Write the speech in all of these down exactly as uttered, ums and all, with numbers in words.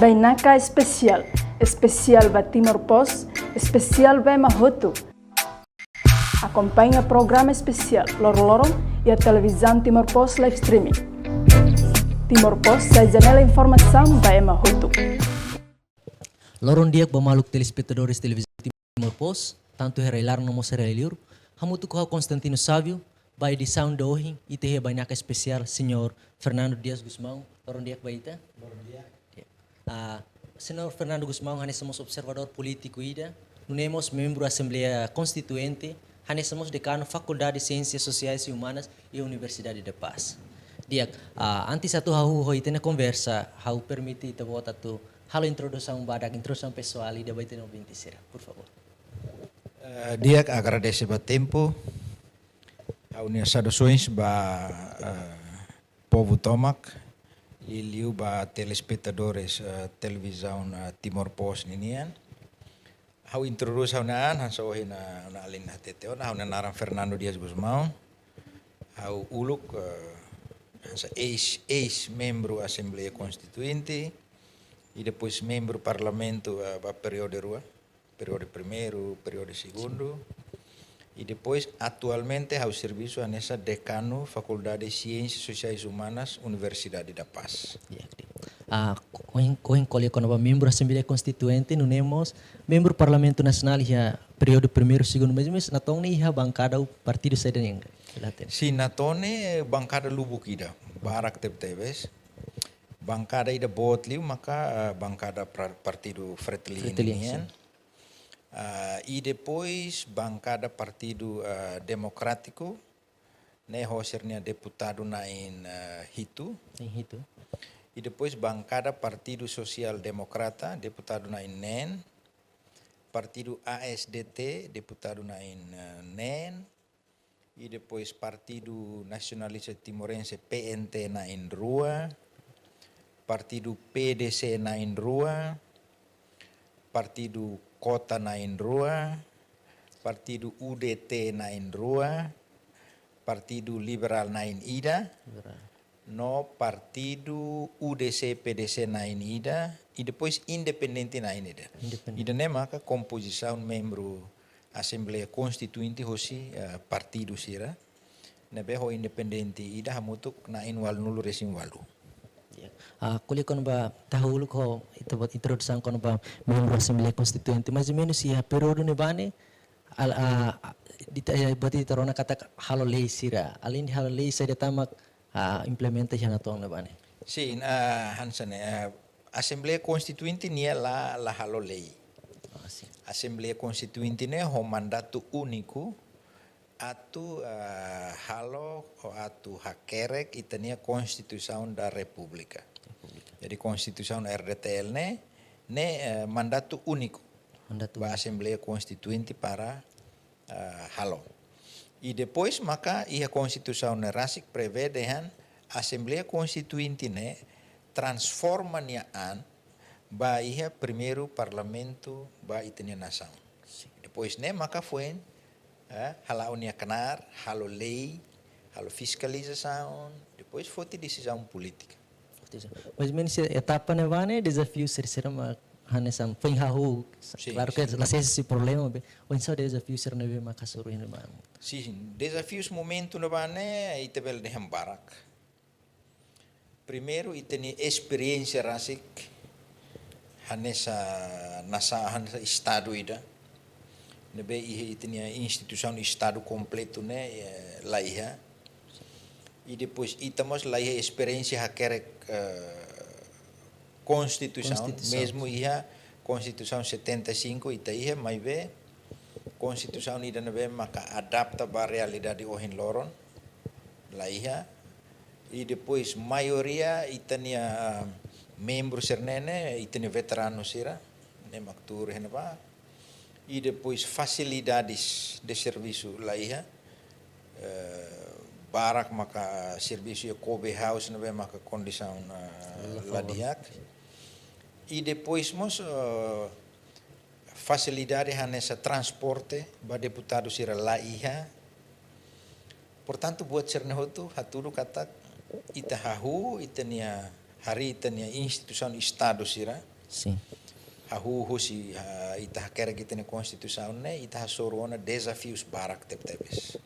Bainaka Espesiál, espesiál ba Timor Post, espesiál ba ema hotu. Akompaña programa espesiál loron-loron iha Televizaun Timor Post live streaming. Timor Post sai janela informasaun ba ema hotu. Loron di'ak ba maluk telespetadores Televizaun Timor Post, tantu iha rai-laran no mós iha rai-liur. Hamutuk ho ha'u Constantino Sávio, ba edisaun ida ohin, ita iha bainaka espesiál, Señór Fernando Dias Gusmão. Loron di'ak ba ita. Loron di'ak. Ah, Señór Fernando Gusmão, hanesan mós observadór polítiku ida, nune'e mós membru Asembleia Konstituinte, hanesan mós dekanu Fakuldade Siénsias Sosiais i Umanas iha Universidade da Paz. Di'ak, ah, antes atu hahú ho ita-nia konversa, ha'u permite ita-boot atu halo introdusaun badak, introdusaun pesoál ida ba ita-nia ouvinte sira, por favór. Eh, di'ak, agradese ba tempu. Ha'u-nia saudasoens ba, eh, povu tomak, liuliu ba telespetadores, eh, Televizaun, eh, Timor Post ninian. Ha'u introdús ha'u-nia an, hanesan ohin, eh, ha'u-nia alin hatete ona, ha'u-nia naran Fernando Dias Gusmão. Ha'u uluk, eh, hanesan eis, eis membru Asembleia Konstituinte, i depois membru Parlamentu, eh, ba períodu rua, períodu primeiru, períodu segundu. I depois, atualmente, ha'u servisu hanesan dekanu Fakuldade Siénsias Sosiais Umanas, Universidade da Paz. Ya, oke. Ah, ohin, ohin ko'alia kona-ba membru Asembleia Konstituinte, nune'e mós membru Parlamentu Nasionál iha períodu primeiru, segundu, mais ou menus, natoon ne'e iha bankada ou partidu saida nian? Sin, natoon ne'e bankada lubuk ida, barak tebetebes. Bankada ida boot liu maka, ah, bankada pra-, partidu Fretilin Fretilin, nian. Sin. Ah, i depois bankada Partidu, ah, Demokrátiku, ne'e ho sira-nia deputadu na'in, ah, hitu. Na'in hitu. I depois bankada Partidu Sosiál Demokrata, deputadu na'in neen. Partidu A S D T, deputadu na'in, ah, neen. I depois Partidu Nasionalista Timorense, P N T, na'in rua, Partidu P D C na'in rua, Partidu KOTA na'in rua, Partidu U D T na'in rua, Partidu Liberál na'in ida, Liberál. No Partidu U D C P D C na'in ida, i depois independente na'in ida. Independente. Ida-ne'e maka kompozisaun membru Asembleia Konstituinte hosi, eh, partidu sira. Ne'ebé ho independente ida hamutuk na'in ualunulu-resin-ualu. Ya. Ah, ko'alia kona-ba, ita hahú uluk ho, ita-boot introdusaun kona-ba membru Asembleia Konstituinte. Mais ou menus iha períodu ne'ebá ne'e, al-, ah, ah, ita, eh, buat ita rona katak halo lei sira. Alende halo lei saida tan mak, ah, implementa iha natoon ne'ebá ne'e? Sin, ah, hanesan ne'e, ah, Asembleia Konstituinte nia la, la halo lei. Ah, sin. Asembleia Konstituinte ne'e ho mandatu úniku atu, ah, halo, atu hakerek ita-nia Konstituisaun da Repúblika. Repúblika. Jadi, Konstituisaun R D T L ne'e, ne'e, eh, mandatu úniku. Mandatu ba úniku. Asembleia Konstituinte para, ah, halo. I depois maka iha Konstituisaun ne'e rasik prevee dehan Asembleia Konstituinte ne'e transforma nia an ba iha primeiru parlamentu ba ita-nia nasaun. Sin. Depois ne'e maka foin, eh, hala'o nia knaar, halo lei, halo fiskalizasaun, depois foti desizaun polítika. Foti desizaun. Mais ou menus etapa ne'ebá ne'e, dezafiu sira-sira mak hanesan foin hahú, sin, klaru ke sin. La sei husi problema be, oinsá dezafiu sira ne'ebé mak hasoru iha ne'ebá? Sin, dezafius momentu ne'ebá ne'e, ita bele dehan barak. Primeiru, ita-nia esperiénsia rasik hanesan nasaun, hanesan estadu ida. Ne'ebé iha ita-nia instituisaun estadu kompletu ne'e, eh, la iha. I depois ita mós la iha esperiénsia hakerek, eh, konstituisaun, konstituisaun, mezmu iha Konstituisaun setenta e cinco ita iha, maibé konstituisaun ida ne'ebé maka adapta ba realidade ohin loron, la iha. I depois maioria ita-nia, ah, membru sira-ne'e ne'e, ita-nia veteranu sira, ne'e mak tuur iha ne'ebá. I depois fasilidades de servisu la iha, eh, barak maka servisu iha coffee house ne'ebé maka kondisaun, eh, la di'ak. I depois mós, eh, fasilidade hanesan transporte ba deputadu sira la iha. Portantu, buat sira-ne'e hotu hatudu katak ita hahú ita-nia harii ita-nia instituisaun Estadu sira. Sin. Hahú husi, ah, ita hakerek ita-nia Konstituisaun ne'e, ita hasoru ona dezafius barak tebetebes.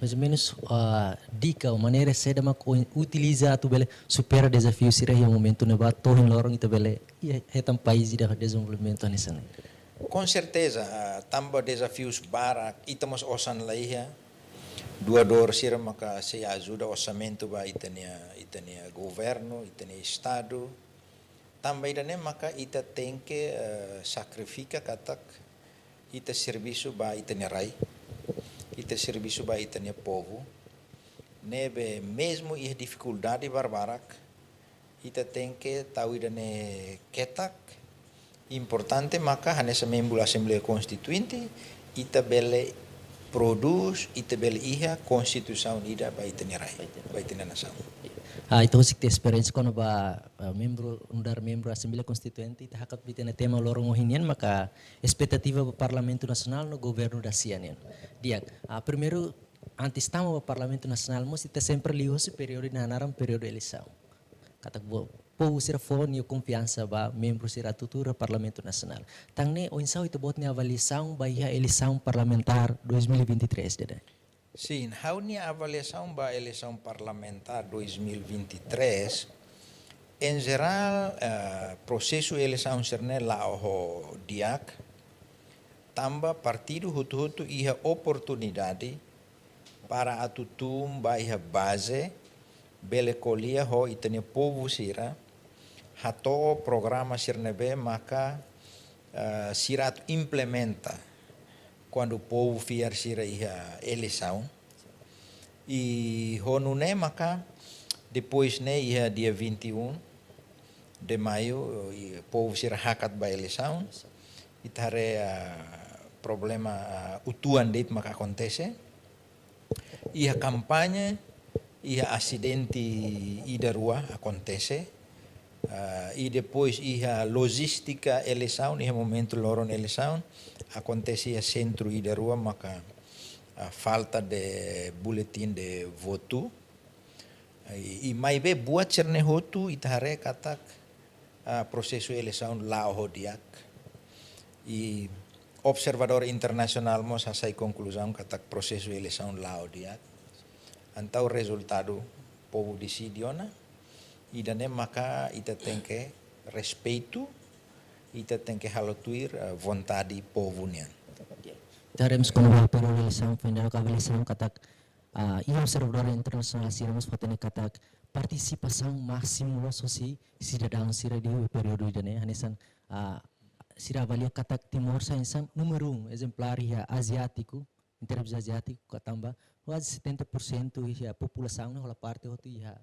Mais ou menus, ah, dika ou maneira saida mak oin utiliza atu bele supera dezafiu sira iha momentu ne'ebá to'o ohin loron ita bele, iha, hetan país ida dezenvolvimentu hanesan ne'e. Com certeza, ah, tanba dezafius barak, ita mós osan la iha, doadór sira maka sei ajuda orsamentu ba ita-nia, ita-nia governu, ita-nia Estadu. Tanba ida-ne'e maka ita tenke, eh, sakrifika katak ita servisu ba ita-nia rai, ita servisu ba ita-nia povu. Ne'ebé mezmu iha difikuldade barbarak, ita tenke tau ida-ne'e ketak. Importante maka hanesan membru Asembleia Konstituinte, ita bele prodús, ita bele iha konstituisaun ida ba ita-nia rai, ba ita-nia nasaun. Ah, entaun, se ita esperiénsia kona-ba, ah, membru, nu'udar membru Asembleia Konstituinte, ita hakat ba ita-nia tema loron ohin nian, maka espetativa ba Parlamentu Nasionál no governu dasia nian. Di'ak, ah, primeiru, antes tama ba Parlamentu Nasionál, mós ita sempre liuhosi períodu ida naran períodu eleisaun. Katak bo, povu sira fó nia konfiansa ba membru sira atu tuur iha Parlamentu Nasionál. Tan ne'e, oinsá ita-boot nia avaliasaun ba iha eleisaun parlamentár dois mil e vinte e três, Dede? Sin, ha'u-nia avaliasaun ba eleisaun parlamentár dois mil e vinte e três, em geral, eh, prosesu eleisaun sira-ne'e la'o ho di'ak, tanba partidu hotu-hotu iha oportunidade para atu tun ba iha baze, bele ko'alia ho ita-nia povu sira, hato'o programa sira ne'ebé maka, eh, sira atu implementa kuandu povu fiar sira iha eleisaun. I ho nune'e maka depois ne'e iha dia vinte e um de maio, i povu sira hakat ba eleisaun. Ita haree, ah, problema, ah, uitoan de'it maka akontese. Iha kampaña, iha asidente ida rua akontese. Ah, i depois iha lojístika eleisaun, iha momentu loron eleisaun, akontese iha sentru ida rua maka, ah, falta de boletim de voto. I, i maibé buat sira-ne'e hotu ita haree katak, ah, prosesu eleisaun la'o ho di'ak. I observadór internasionál mós hasai konkluzaun katak prosesu eleisaun la'o di'ak. Entaun rezultadu povu deside ona, ida-ne'e maka ita tenke respeitu, ita tenke halo tuir, eh, vontade povu nian. Ita haree mós kona-ba períodu eleisaun, foin dadauk avaliasaun katak, ah, iha observadór internasionál sira mós fó-hatene katak partisipasaun másimu loos hosi sidadaun sira iha períodu ida-ne'e, hanesan, ah, sira avalia katak Timor sai hanesan númeru um, ezemplár iha aziátiku, em termos aziátiku, katak tanba kuaze setenta por cento iha populasaun ne'e hola parte hotu iha,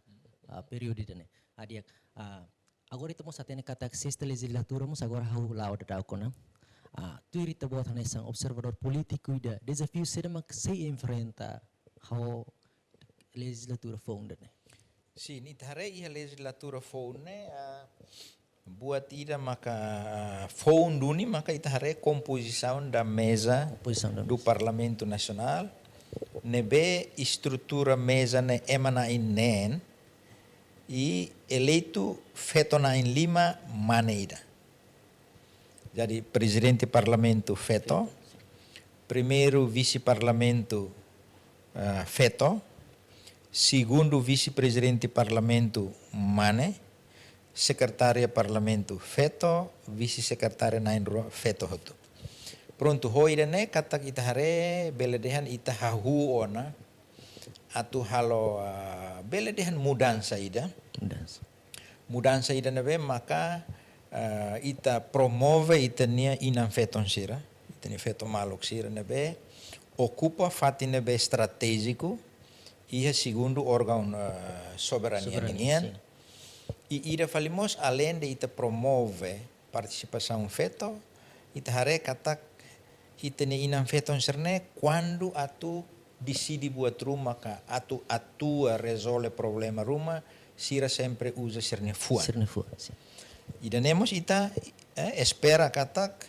ah, períodu ida-ne'e. Ah, di'ak, ah, agora ita mós hatene katak sesta lejizlatura mós agora hahú la'o dadauk ona. Ah, tuir ita-boot hanesan observadór polítiku ida, dezafiu saida mak sei enfrenta ho lejizlatura foun ida-ne'e? Sin, ita haree iha lejizlatura foun ne'e, ah, buat ida maka, ah, foun duni maka ita haree kompozisaun da meza Kompozisaun da do meza. Parlamentu Nasionál, ne'ebé estrutura meza ne'e ema na'in neen, i eleitu feto na'in lima, mane ida. Jadi, prezidente parlamentu feto, primeiru vise-parlamentu, ah, feto, segundu vise-prezidente parlamentu mane, sekretária parlamentu feto, vise-sekretária na'in rua feto hotu. Prontu, ho ida-ne'e katak ita haree bele dehan ita hahú ona atu halo, ah, bele dehan mudansa ida. Mudansa. Mudansa ida ne'ebé maka, ah, ita promove ita-nia inan-feton sira, ita-nia feto maluk sira ne'ebé okupa fatin ne'ebé estratéjiku iha segundu órgaun, ah, soberania Soberania, ninian. Sin. I ida fali mós, aleinde ita promove partisipasaun feto, ita haree katak ita-nia inan-feton sira-ne'e kuandu atu deside buat ruma ka atu atua rezolve problema ruma, sira sempre uza sira-nia fuan. Sira-nia fuan, sin. Ida-ne'e mós ita, eh, espera katak,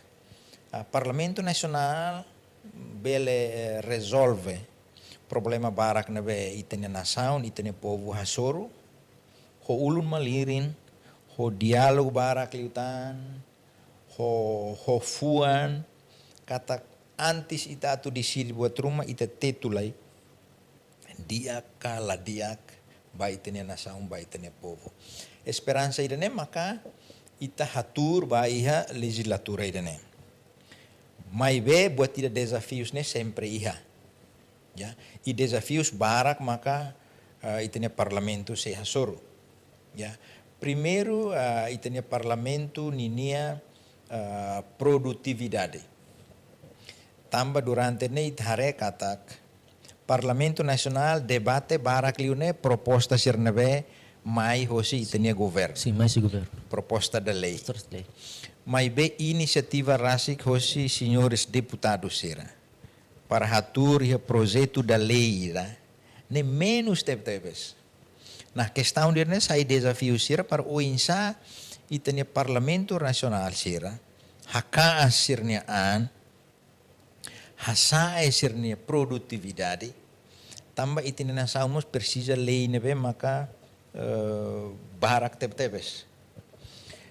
ah, Parlamentu Nasionál bele, eh, rezolve problema barak ne'ebé ita-nia nasaun, ita-nia povu hasoru, ho ulun malirin, ho diálogu barak liután, ho, ho fuan, katak antes ita atu deside buat ruma, ita tetu lai di'ak ka la di'ak ba ita-nia nasaun, ba ita-nia povu. Esperansa ida-ne'e maka ita hatuur ba iha lejizlatura ida-ne'e. Maibé buat ida, dezafius ne'e sempre iha. Ya, i dezafius barak maka, eh, ita-nia parlamentu sei hasoru. Ya, primeiru, eh, ita-nia parlamentu ninia, eh, produtividade. Tanba durante ne'e ita haree katak Parlamentu Nasionál debate barak liu ne'e proposta sira ne'ebé mai hosi ita-nia governu. Sin, mai husi governu. Proposta da lei. Proposta da lei. Maibé inisiativa rasik hosi señores deputadu sira para hatuur iha projetu da lei ida ne'e menus tebetebes. Nah, kestaun ida-ne'e sai dezafiu sira para oinsá ita-nia Parlamentu Nasionál sira haka'as sira-nia an, hasa'e sira-nia produtividade, tanba ita-nia nasaun mós presiza lei ne'ebé maka, eh, barak tebetebes.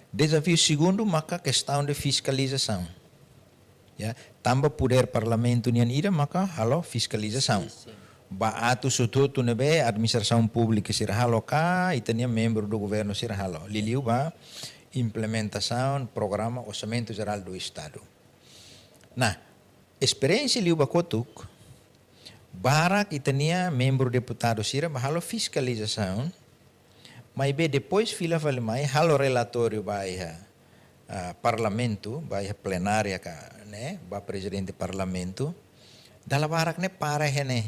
Dezafiu segundu maka kestaun de fiskalizasaun. Ya, tanba podér parlamentu nian ida maka halo fiskalizasaun. Sin, sin. Ba atus hotu-hotu ne'ebé administrasaun públika sira halo ka, ita-nia membru do governu sira halo. Liuliu ba implementasaun programa Orsamentu Jerál do Estadu. Nah, esperiénsia liu ba kotuk, barak ita-nia membru deputadu sira ba halo fiskalizasaun, maibé depois fila fali mai halo relatóriu ba iha, ah, parlamentu, ba iha plenária ka, ne'e, ba prezidente parlamentu, dala barak ne'e para iha ne'e.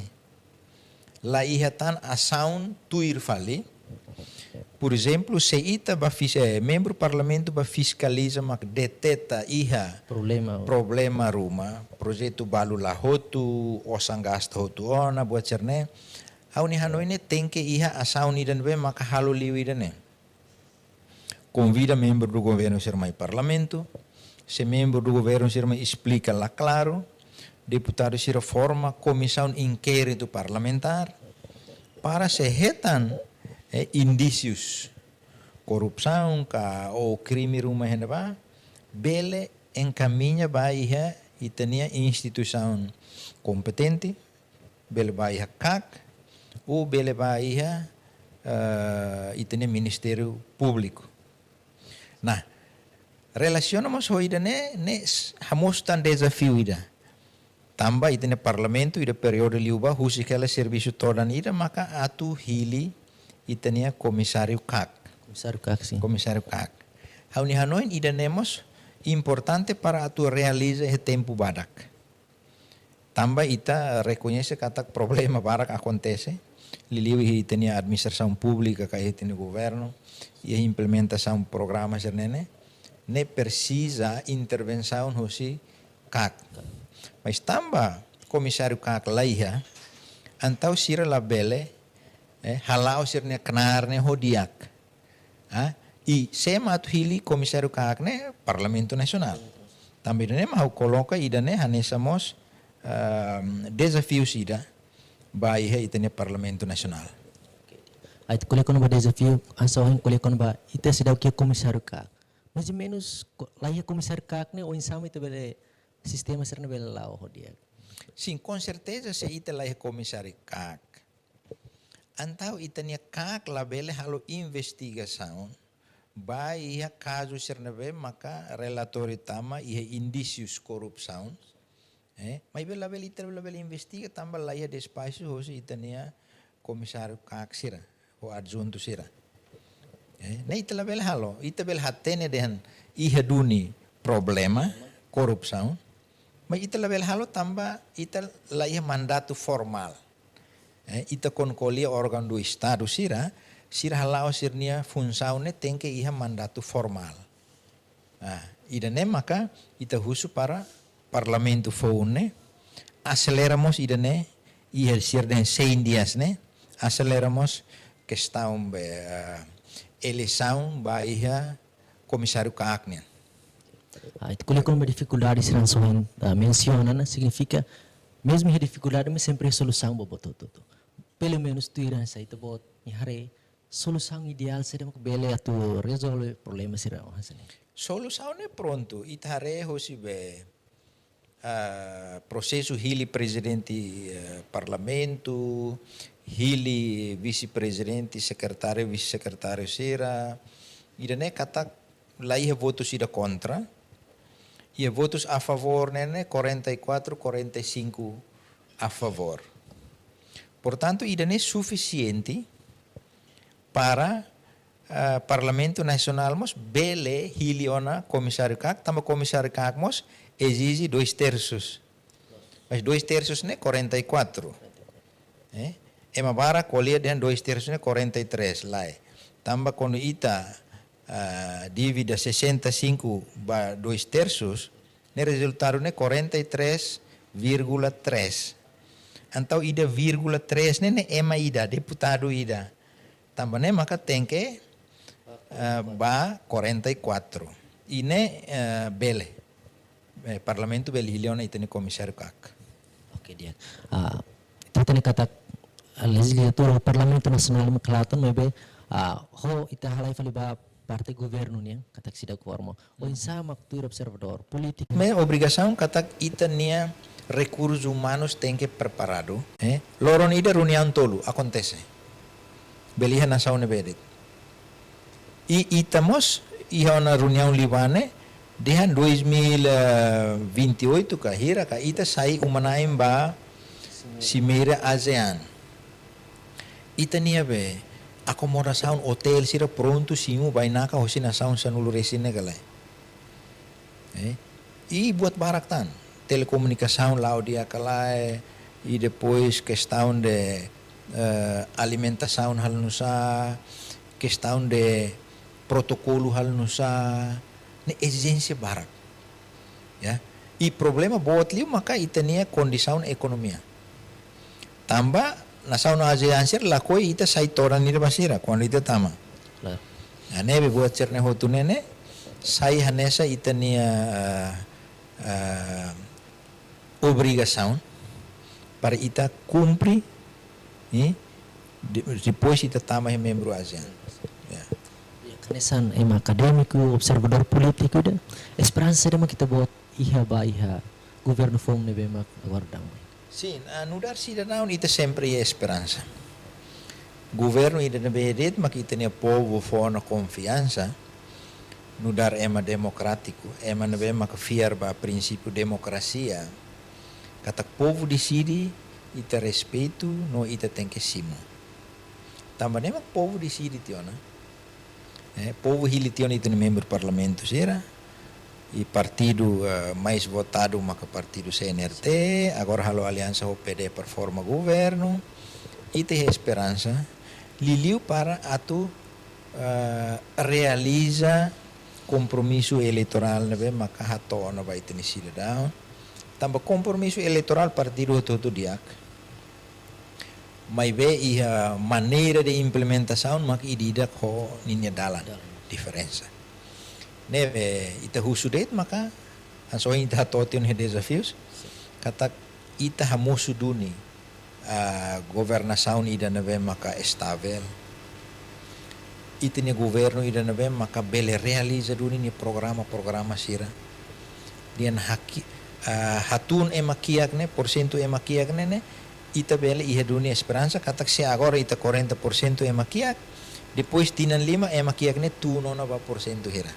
La iha tan asaun tuir fali. Por ezemplu, se ita ba fis-, eh, membru parlamentu ba fiskaliza mak deteta iha problema, problema ruma, projetu balu la hotu, osan gasta hotu ona, buat sira-ne'e. Ha'u-nia hanoin ne'e tenke iha asaun ida ne'ebé maka halo liu ida-ne'e. Konvida membru do governu sira mai parlamentu, se membru do governu sira mai esplika la klaru, deputadu sira forma komisaun inkéritu parlamentár, para se hetan, eh, indísius korrupsaun ka ou krime ruma iha ne'ebá, bele enkamiña ba iha ita-nia instituisaun kompetente, bele ba iha kak, ou bele ba iha, eh, ita-nia Ministériu Públiku. Nah, relasiona mós ho ida-ne'e, ne'e s-, hamosu tan dezafiu ida. Tanba ita-nia parlamentu iha períodu liubá husik hela servisu todan ida maka atu hili ita-nia komisáriu kak. Komisáriu kak, sin. Komisáriu kak. Ha'u-nia hanoin ida-ne'e mós importante para atu realiza iha tempu badak. Tanba ita rekoñese katak problema barak akontese, liuliu iha ita-nia administrasaun públika ka iha ita-nia governu, iha implementasaun programa sira-ne'e, ne'e presiza intervensaun hosi kak. Mas tanba komisáriu kak la iha, entaun sira labele, eh, hala'o sira-nia knaar ne'e ho di'ak. Ah, i sé mak atu hili komisáriu kak ne'e Parlamentu Nasionál. Tanba ida-ne'e mak ha'u koloka ida-ne'e hanesan mós, ehm, dezafiu ida ba iha ita-nia Parlamentu Nasionál. Ita ko'alia kona-ba dezafiu, hanesan ohin ko'alia kona-ba ita seidauk iha komisáriu kak. Mais ou menus, ko-, la iha komisáriu kak ne'e, oinsá mak ita bele sistema sira-ne'e bele la'o ho di'ak? Sin, com certeza, se ita la iha komisáriu kak, entaun ita-nia kak labele halo investigasaun ba iha kazu sira-ne'ebé maka relatóriu tama iha indísius korrupsaun. Eh, maibé labele, ita labele investiga tanba la iha despaxu hosi ita-nia komisáriu kak sira, ou adjuntu sira. Eh, ne'e ita labele halo, ita bele hatene dehan iha duni problema korrupsaun, mas ita labele halo tanba ita la iha mandatu formál. Eh, ita kuandu ko'alia órgaun do Estadu sira, sira hala'o sira-nia funsaun ne'e tenke iha mandatu formál. Ah, ida-ne'e maka ita husu para Parlamentu foun ne'e aselera mós ida-ne'e, iha sira dehan cem dias ne'e, aselera mós kestaun be, ah, eleisaun ba iha komisáriu kak nian. Ah, ita ko'alia kona-ba difikuldade sira hanesan ohin, ah, mensiona, ne'e signifika, mezmu iha difikuldade, mas sempre iha solusaun ba buat hotu-hotu. Pelumenus tuir hanesan ita-boot nia haree, solusaun ideál saida mak bele atu rezolve problema sira hanesan ne'e? Solusaun ne'e prontu, ita haree hosi be, ah, prosesu hili prezidente, eh, parlamentu, hili vise-prezidente, sekretáriu, vise-sekretáriu sira. Ida-ne'e katak la iha votus ida kontra. Iha votus a favór ne'e ne'e quarenta e quatro, quarenta e cinco a favór. Portantu, ida-ne'e sufisiente para, ah, Parlamentu Nasionál mós bele hili ona komisáriu KAK, tanba komisáriu KAK mós ezije dois terços. Mas dois terços ne'e quarenta e quatro. Eh? Ema barak ko'alia dehan dois terços ne'e quarenta e três, lae. Tanba kuandu ita, ah, divide sessenta e cinco ba dois terços, ne'e rezultadu ne'e quarenta e três vírgula três. Entaun ida vírgula três ne'e, ne'e ema ida, deputadu ida. Tanba ne'e maka tenke, eh, ba quarenta e quatro. I ne'e, eh, bele. Eh, parlamentu bele hili ona ita-nia komisáriu KAK. Oke, di'ak. Ah, ita hatene katak, ah, lejizlatura Parlamentu Nasionál mak la hatene, maibé, ah, ho ita halai fali ba parte governu nian, katak seidauk forma. Oinsá mak tuir observadór polítiku? Ne'e obrigasaun katak ita-nia rekursus umanus tenke preparadu, eh? Loron ida reuniaun tolu akontese. Bele iha nasaun ne'ebé de'it. I ita mós iha ona reuniaun liubá ne'e, dehan dois mil e vinte e oito ka hira ka ita sai uma-na'in ba Simeira ASEAN. Ita-nia be akomodasaun, otél sira prontu simu bainaka hosi nasaun sanulu-resin ne'e ka lae? Eh, i buat barak tan. Telekomunikasaun la'o di'ak ka lae, i depois kestaun de, eh, alimentasaun halo nu'usá, kestaun de protokolu halo nu'usá, ne'e ezijénsia barak. Ya. I problema boot liu maka ita-nia kondisaun ekonomia. Tanba nasaun ASEAN sira lakohi ita sai todan ida ba sira kuandu ita tama. Klaru. Nah, ne'ebé buat sira-ne'e hotu ne'e ne'e sai hanesan ita-nia, eh, eh, obrigasaun para ita kumpre, eh, de-, depois ita tama iha membru ASEAN. Ya. Ya, hanesan ema akadémiku, observadór polítiku ida, esperansa saida mak ita-boot iha ba iha governu foun ne'ebé mak aguarda mai? Sin, ah, nu'udar sidadaun ita sempre iha esperansa. Governu ida ne'ebé de'it mak ita-nia povu fó ona konfiansa, nu'udar ema demokrátiku, ema ne'ebé maka fiar ba prinsípiu demokrasia, katak povu deside, ita respeitu, no ita tenke simu. Tanba ne'e mak povu deside tiha ona. Eh, povu hili tiha ona ita-nia membru parlamentu sira. I partidu, eh, mais votadu maka partidu CNRT, agora halo aliansa ho PD para forma governu. Ita iha esperansa, liuliu para atu, eh, realiza kompromisu eleitorál ne'ebé maka hato'o ona ba ita-nia sidadaun. Tanba kompromisu eleitorál partidu hotu-hotu di'ak. Maibé iha maneira de implementasaun mak ida-idak ho ninia dalan. Dalan. Diferensa. Ne'ebé ita husu de'it maka, hanesan ohin ita hato'o tiha ona iha dezafius, sin, katak ita hamosu duni, ah, governasaun ida ne'ebé maka estavel. Ita-nia governu ida ne'ebé maka bele realiza duni nia programa-programa sira. Dehan haki-, ah, hatún ema kiak ne'e, porsentu ema kiak ne'e, ne'e, ita bele iha duni esperansa, katak se agora ita quarenta por cento ema kiak, depois tinan lima ema kiak ne'e tun ona ba porsentu hira.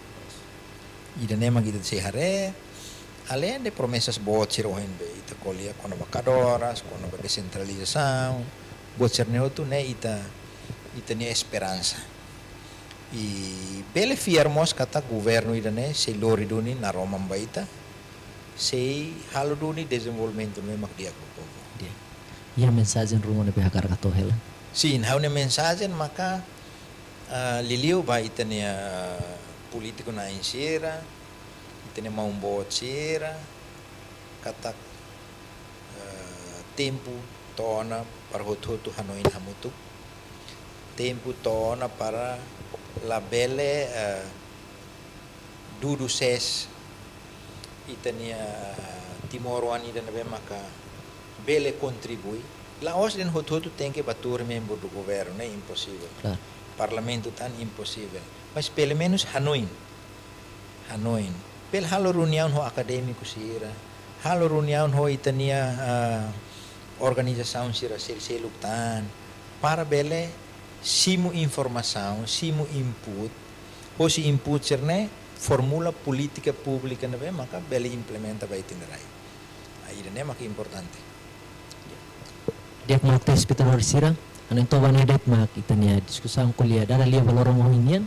Ida-ne'e mak ita sei haree, além de promesas boot sira ohin be ita ko'alia kona-ba kadoras, kona-ba desentralizasaun, buat sira-ne'e hotu ne'e ita, ita-nia esperansa. I bele fiar mós katak governu ida-ne'e sei lori duni naroman ba ita, sei halo duni dezenvolvimentu ne'ebé mak di'ak ba povu. Di'ak. Iha mensajen ruma ne'ebé hakarak hato'o hela? Sin, ha'u-nia mensajen maka, ah, liuliu ba ita-nia polítiku na'in sira, ita-nia maun boot sira, katak, eh, tempu to'o ona para hotu-hotu hanoin hamutuk. Tempu to'o ona para labele, eh, dudu sees ita-nia timoroan ida ne'ebé maka bele kontribui. La'ós dehan hotu-hotu tenke bá tuur membru do governu, ne'e imposivel. Klaru. Parlamentu tan imposivel. Mas pelumenus hanoin. Hanoin. Bele halo reuniaun ho akadémiku sira. Halo reuniaun ho ita-nia, ah, organizasaun sira sel-seluk tan. Para bele simu informasaun, simu input. Hosi input sira-ne'e formula polítika públika ne'ebé maka bele implementa ba ita-nia rai. Ah, ida-ne'e maka importante. Di'ak, mak telespetadór sira, ha'u hanoin to'o ba ne'e de'it mak ita-nia diskusaun ko'alia dada lia ba loron ohin nian.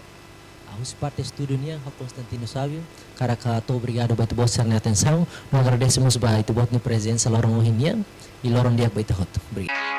Ah, husi parte estúdiu nian, ha'u Constantino Savio, hakarak hato'o obrigadu ba ita-boot sira-nia atensaun, no agradese mós ba ita-boot nia prezensa loron ohin nian, i loron di'ak ba ita hotu. Obrigadu.